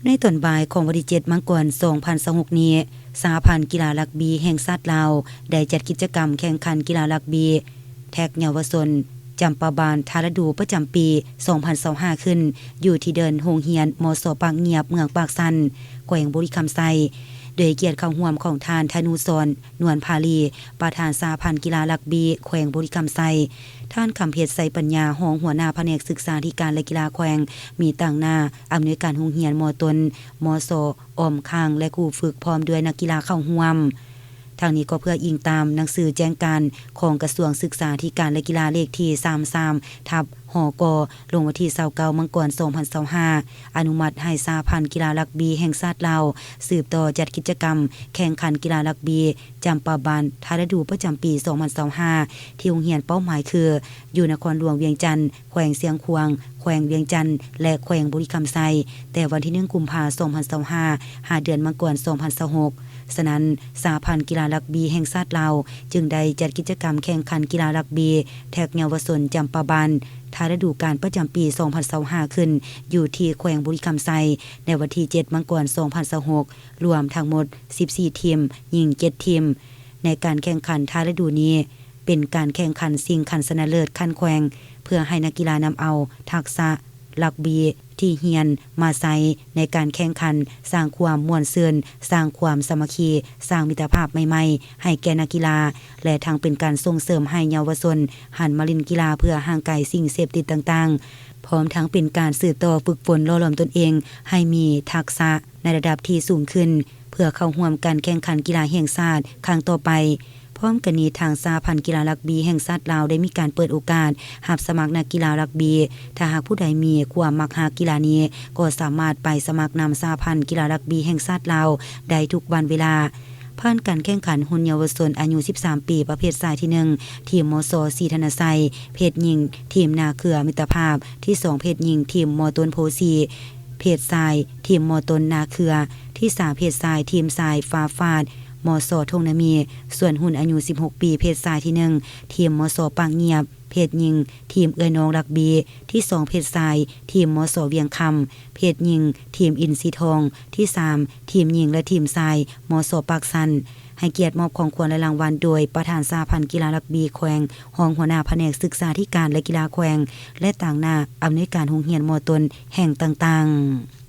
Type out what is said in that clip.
ໃນຕອນບ່າຍຂອງວັນທີເຈັດ ມັງກອນ ສອງພັນຊາວຫົກນີ້, ສະຫະພັນກິລາຣັກບີແຫ່ງຊາດລາວ ໄດ້ຈັດກິດຈະກຳແຂ່ງຂັນກິລາຣັກບີ ແທັກເຍົາວະຊົນ ຈຳປາບານ ທ້າຍລະດູປະຈຳປີ ສອງພັນຊາວຫ້າ ຂຶ້ນ ຢູ່ທີ່ເດີ່ນໂຮງຮຽນ ມສ ປາກງຽບ ເມືອງປາກຊັນ ແຂວງບໍລິຄຳໄຊ, ໂດຍກຽດເຂົ້າຮ່ວມຂອງທ່ານ ທະນູສອນ ນວນພາລີ ປະທານສະຫະພັນກິລາຣັກບີແຂວງບໍລິຄຳໄຊ, ທ່ານ ຄຳເພັດ ໄຊປັນຍາ ຮອງຫົວໜ້າພະແນກສຶກສາທິການ ແລະ ກິລາແຂວງ, ມີຕາງໜ້າອຳນວຍການໂຮງຮຽນ ມ.ຕົ້ນ, ມສ ອ້ອມຂ້າງ ແລະ ຄູຝຶກ ພ້ອມດ້ວຍນັກກິລາເຂົ້າຮ່ວມ. ທັງນີ້ກໍເພື່ອອີງຕາມໜັງສືແຈ້ງການຂອງກະຊວງສຶກສາທິການ ແລະ ກິລາ ເລກທີ ສາມສາມ ທັບ ຫກ ລົງວັນທີ ຊາວເກົ້າ ມັງກອນ ສອງພັນຊາວຫ້າ ອະນຸມັດໃຫ້ສະຫະພັນກິລາຣັກບີແຫ່ງຊາດລາວ ສືບຕໍ່ຈັດກິດຈະກຳແຂ່ງຂັນກິລາຣັກບີ ຈຳປາບານ ທ້າຍລະດູປະຈຳປີ ສອງພັນຊາວຫ້າ ທີ່ໂຮງຮຽນເປົ້າໝາຍຄື ຢູ່ນະຄອນຫຼວງວຽງຈັນ, ແຂວງຊຽງຂວາງ, ແຂວງວຽງຈັນ ແລະ ແຂວງບໍລິຄຳໄຊ, ແຕ່ວັນທີ ໜຶ່ງ ກຸມພາ ສອງພັນຊາວຫ້າ ຫາເດືອນມັງກອນ ສອງພັນຊາວຫົກ. ສະນັ້ນ, ສະຫະພັນກິລາຣັກບີແຫ່ງຊາດລາວ ຈຶ່ງໄດ້ຈັດກິດຈະກຳແຂ່ງຂັນກິລາຣັກບີ ແທັກເຍົາວະຊົນ ຈຳປາບານ ທ້າຍລະດູການປະຈຳປີ ສອງພັນຊາວຫ້າ ຂຶ້ນ ຢູ່ທີ່ແຂວງບໍລິຄຳໄຊ ໃນວັນທີ ເຈັດ ມັງກອນ ສອງພັນຊາວຫົກ ລວມທັງໝົດ ສິບສີ່ ທີມ, ຍິງ ເຈັດ ທີມ. ໃນການແຂ່ງຂັນທ້າຍລະດູນີ້ ເປັນການແຂ່ງຂັນຊິງຂັ້ນຊະນະເລີດຂັ້ນແຂວງ ເພື່ອໃຫ້ນັກກິລານຳເອົາທັກສະຣັກບີທີ່ຮຽນມາໃຊ້ໃນການແຂ່ງຂັນ, ສ້າງຄວາມມ່ວນຊື່ນ, ສ້າງຄວາມສາມັກຄີ, ສ້າງມິດຕະພາບໃໝ່ໆໃຫ້ແກ່ນັກກິລາ ແລະ ທັງເປັນການສົ່ງເສີມໃຫ້ເຍົາວະຊົນຫັນມາຫຼິ້ນກິລາເພື່ອຫ່າງໄກສິ່ງເສບຕິດຕ່າງໆ, ພ້ອມທັງເປັນການສືບຕໍ່ຝຶກຝົນຫຼໍ່ຫຼອມຕົນເອງໃຫ້ມີທັກສະໃນລະດັບທີ່ສູງຂຶ້ນ ເພື່ອເຂົ້າຮ່ວມການແຂ່ງຂັນກິລາແຫ່ງຊາດຄັ້ງຕໍ່ໄປ. ພ້ອມກັນນີ້, ທາງສະຫະພັນກິລາຣັກບີແຫ່ງຊາດລາວ ໄດ້ມີການເປີດໂອກາດຮັບສະໝັກນັກກິລາຣັກບີ. ຖ້າຫາກຜູ້ໃດມີຄວາມມັກຮັກກິລານີ້, ກໍສາມາດໄປສະໝັກນຳສະຫະພັນກິລາຣັກບີແຫ່ງຊາດລາວໄດ້ທຸກວັນເວລາ. ຜ່ານການແຂ່ງຂັນຮຸ່ນເຍົາວະຊົນອາຍຸ ສິບສາມ ປີ ປະເພດຊາຍທີ ໜຶ່ງ ທີມ ມສ ສີທະນາໄຊ, ເພດຍິງ ທີມນາເຄືອມິດຕະພາບ, ທີ ສອງ ເພດຍິງ ທີມ ມ ຕົ້ນໂພສີ, ເພດຊາຍ ທີມ ມ ຕົ້ນນາເຄືອ, ທີ ສາມ ເພດຊາຍ ທີມຊາຍຟ້າຟາດ ມສ ທົ່ງນາມີ, ສ່ວນຮຸ່ນອາຍຸ ສິບຫົກ ປີ ເພດຊາຍທີ ໜຶ່ງ ທີມ ມສ ປາກງຽບ, ເພດຍິງ ທີມເອື້ອຍນ້ອງລັກບີ, ທີ ສອງ ເພດຊາຍ ທີມ ມສ ວຽງຄຳ, ເພດຍິງ ທີມອິນຊີທອງ, ທີ ສາມ ທີມຍິງ ແລະ ທີມຊາຍ ມສ ປາກຊັນ. ໃຫ້ກຽດມອບຂອງຂວັນ ແລະ ລາງວັນໂດຍປະທານສະຫະພັນກິລາຣັກບີແຂວງ, ຮອງຫົວໜ້າພະແນກສຶກສາທິການ ແລະ ກິລາແຂວງ ແລະ ຕາງໜ້າອຳນວຍການໂຮງຮຽນ ມ ຕົ້ນ ແຫ່ງຕ່າງໆ.